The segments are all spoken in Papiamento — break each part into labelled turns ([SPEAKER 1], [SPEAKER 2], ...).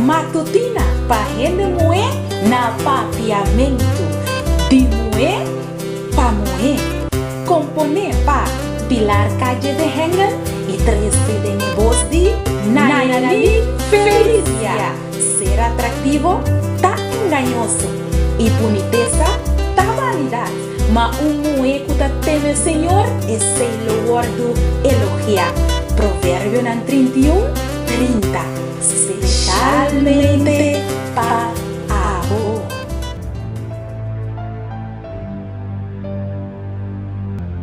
[SPEAKER 1] Matutina pa hende muhé na Papiamentu, di muhé pa muhé. Komponé pa Pilar Calle de Hengel i trese den e bos di Nayali Felicia. Ser atraktivo ta engañoso i bunitesa ta banidat, ma un muhé ku ta teme Señor, esei lo wòrdu elogiá. Proverbionan 31, 30. Speshalmente pa abo.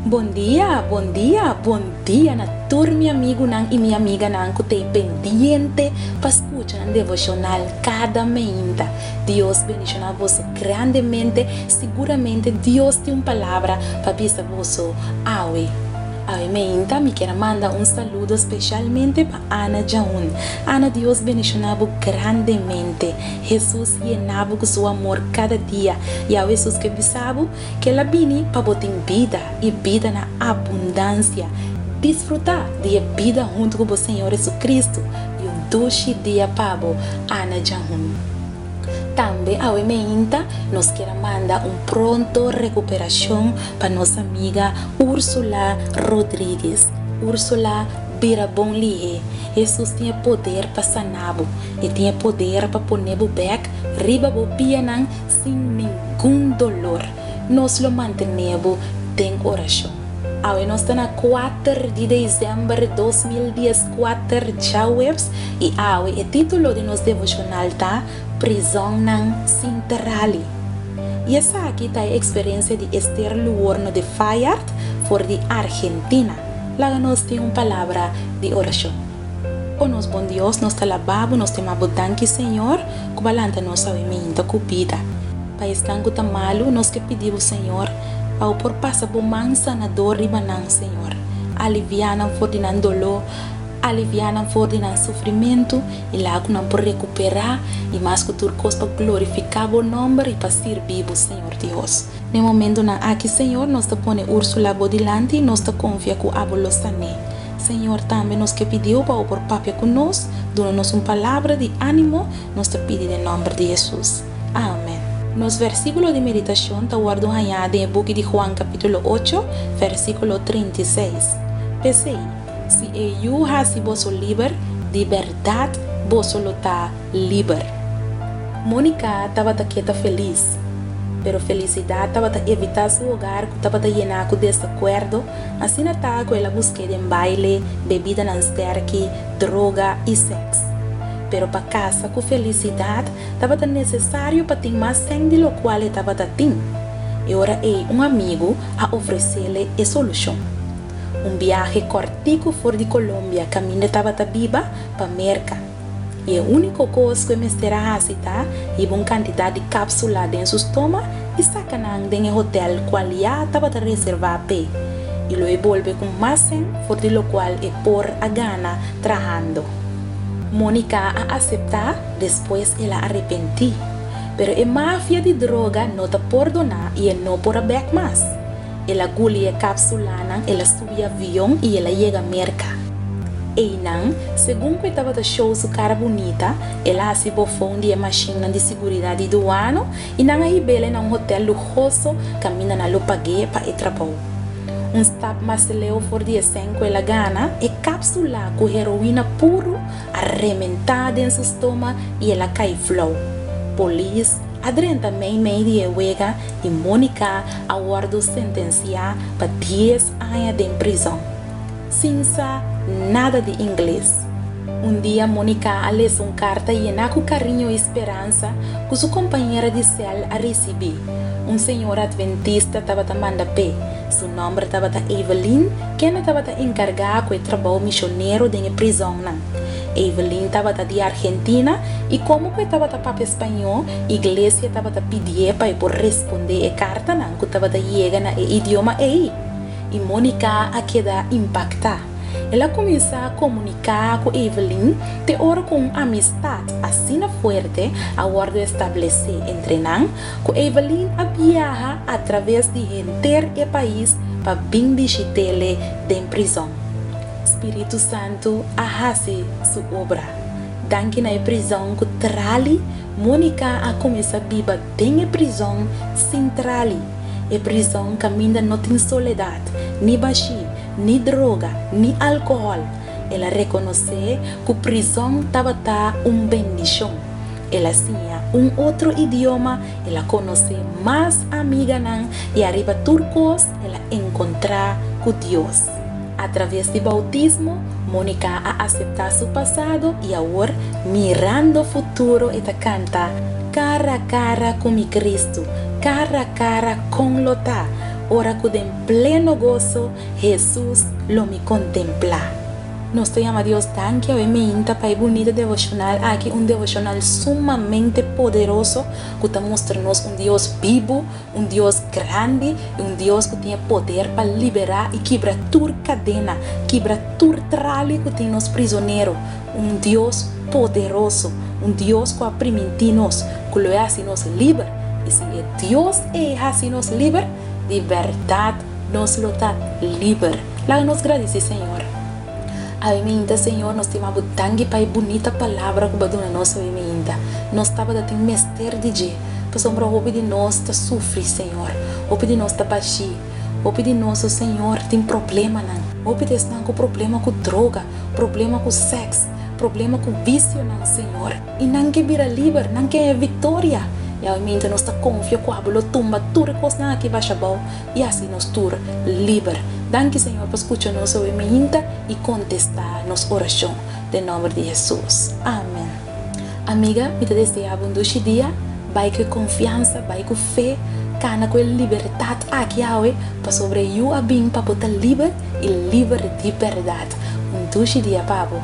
[SPEAKER 1] Bon dia, bon dia, bon dia na tur mi amigunan i mi amiganan ku ta ei pendiente pa skucha nan devoshonal kada meinta. Dios bendishoná boso grandemente, siguramente Dios tin un palabra pa bisa boso awe. Awe meinta mi kier a manda un saludo speshalmente pa Ana Djaun. Ana Dios bendishoná bo grandemente. Hesus yena bo ku su amor kada dia. Yahweh Hesus ke bisa bo ke el a bini pa bo tin bida i bida na abundansia. Disfrutá di e bida huntu ku bo Señor Hesu-Kristu i un dushi dia pa bo. Ana Djaun. Tambe awe meinta nos kier a manda un pronto rekuperashon pa nos amiga Ursula Rodriguez. Ursula bira bon lihé. Hesus tin e poder pa sana bo. E tin e poder pa pone bo bek riba bo pianan sin ningun dolor. Nos lo mantene bo den orashon. Awe nos ta na kuater di desèmber 2014 djaweps i awe e titulo di nos devoshonal ta Prizònnan sin trali. I esaki ta e eksperensia di Esther Luorno de Fayard for di Argentina. Laga nos tin un palabra di orashon. O nos bon Dios, nos ta laba bo, nos ta yama bo danki Señor ku bo a lanta nos awe meinta ku bida. Pa esnan ku ta malu, nos ke pidi bo Señor pa bo por pasa bo man sanador riba nan Señor. Aliviá nan for di nan doló, aliviá nan for di nan sufrimentu i laga ku nan por rekuperá i mas ku tur kos pa glorifiká bo nòmber i pa sirbi bo Señor Dios. Den momentunan aki Señor nos ta pone Ursula bo dilanti i nos ta konfia ku abo lo san'é. Señor tambe nos ke pidiu pa bo por papia ku nos, duna nos un palabra di ánimo, nos ta pidi den nòmber di Hesus. Amen. Nos versíkulo di meditashon ta wòrdu hañá den e buki di Juan kapítulo ocho, versíkulo 36. P'esei, si e Yu hasi boso liber, di bèrdat boso lo ta liber. Monica tabata ke ta felis, pero felisidat tabata evitá su hogar ku tabata yená ku desakuerdo, asina ta ku el a busk'é den baile, bebidanan sterki, droga i sèks. Pero pa kasa ku felisidat tabata nesesario pa tin mas sèn di lokual e tabata tin. E ora ei un amigu a ofresele e solushon. Un biahe kòrtiku for di Colombia kaminda e tabata biba pa Merka. I e úniko kos ku e mester a hasi ta hiba un kantidat di kápsula den su stoma i saka nan den e hotèl kual ya tabata reservá p'e, i lo e bolbe ku mas sèn for di lokual e por a gana trahando. Monica a aseptá, despues el a arepentí. Pero e mafia di droga no ta pordoná i e no por a bèk mas. El a guli e kápsulanan, el a subi avion i el a yega Merka. Einan, segun ku e tabata show su kara bunita, el a hasi bofon di e mashinnan di siguridat di duano i nan a hib'el na un hotèl luhoso kaminda nan lo pag'é pa e trabou. Un stap mas leu for di e sèn ku el a gana, e kápsula ku heroina puru a rementá den su stoma i el a kai flou. Polis a drenta meimei di e wega i Monica a wòrdu sentensiá pa dies aña den prizòn, sin sa nada di ingles. Un dia Monica a lesa un karta yená ku kariño i speransa ku su kompañera di sèl a risibí. Un señora adventista tabata manda p'e. Su nòmber tabata Evelyn, kende tabata enkargá ku e trabou mishonero den e prizònnan. Evelyn tabata di Argentina i komo ku e tabata papia spañó, iglesia tabata pidié pa e por respondé e kartanan ku tabata yega na e idioma ei. I Monica a keda impaktá. El a kuminsá komuniká ku Evelyn te ora ku un amistat asina fuerte a wòrdu establesé entre nan ku Evelyn a biaha atraves di henter e pais pa bin bishit'é den prizòn. Spiritu Santu a hasi su obra. Danki na e prizòn ku trali, Monica a kuminsá biba den e prizòn sin trali. E prizòn kaminda no tin soledat, ni bashí, ni droga, ni alkohòl. El a rekonosé ku prizòn tabata un bendishon. El a siña un otro idioma, el a konosé mas amiganan i ariba tur kos el a enkontrá ku Dios. Atraves di boutismo, Monica a aseptá su pasado i awor, mirando futuro e ta kanta, Kara kara ku mi Kristu, kara kara kon lo ta, ora ku den pleno goso Hesus lo mi kontemplá. Nos ta yama Dios danki awe meinta pa e bunita devoshonal aki, un devoshonal sumamente poderoso ku ta mustra nos un Dios bibu, Un Dios grandi i un Dios ku tin e poder pa liberá i kibra tur kadena, kibra tur trali ku tin nos prizonero. Un Dios poderoso, un Dios ku a primintí nos ku lo e hasi nos liber. I si e Dios ei hasi nos liber, di bèrdat nos lo ta liber. Laga nos gradisí Señor. Awe meinta, Señor, nos stima Bo danki pa e bunita palabra ku Bo a duna nos awe meinta. Nos tabata tin mester di dje, pasobra hopi di nos ta sufri, Señor. Hopi di nos ta bashí. Hopi di nos, o Señor, tin problemanan. Hopi ta esnan ku problema ku droga, problema ku sèks, problema ku visionan, Señor. I nan ke bira liber, nan ke haña viktoria. I awe meinta nos ta konfia ku Abo lo tumba tur e kosnan aki basha abou. i hasi nos tur liber. Danki Señor pa skucha nos awe mainta i kontestá nos orashon. Den nòmber di Hesus. Amen. Amiga, mi ta deseá bo un dushi dia. Bai ku e konfiansa, bai ku fe, kana ku e libertat aki awe, pasobra e Yu a bin pa bo ta liber i liber di bèrdat. Un dushi dia pa bo.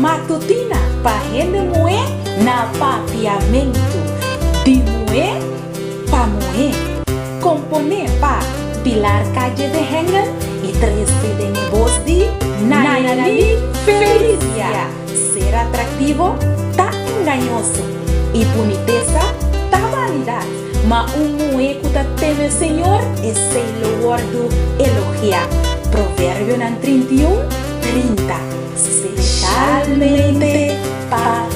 [SPEAKER 1] Matutina pa hende muhé na Papiamentu. Di muhé pa muhé. Komponé pa Pilar Calle de Hengel i trese den e bos di Nayali Felicia. Ser atraktivo ta engañoso i bunitesa ta banidat, ma un muhé ku ta teme Señor, esei lo wòrdu elogiá. Proverbionan 31, 30. Speshalmente pa.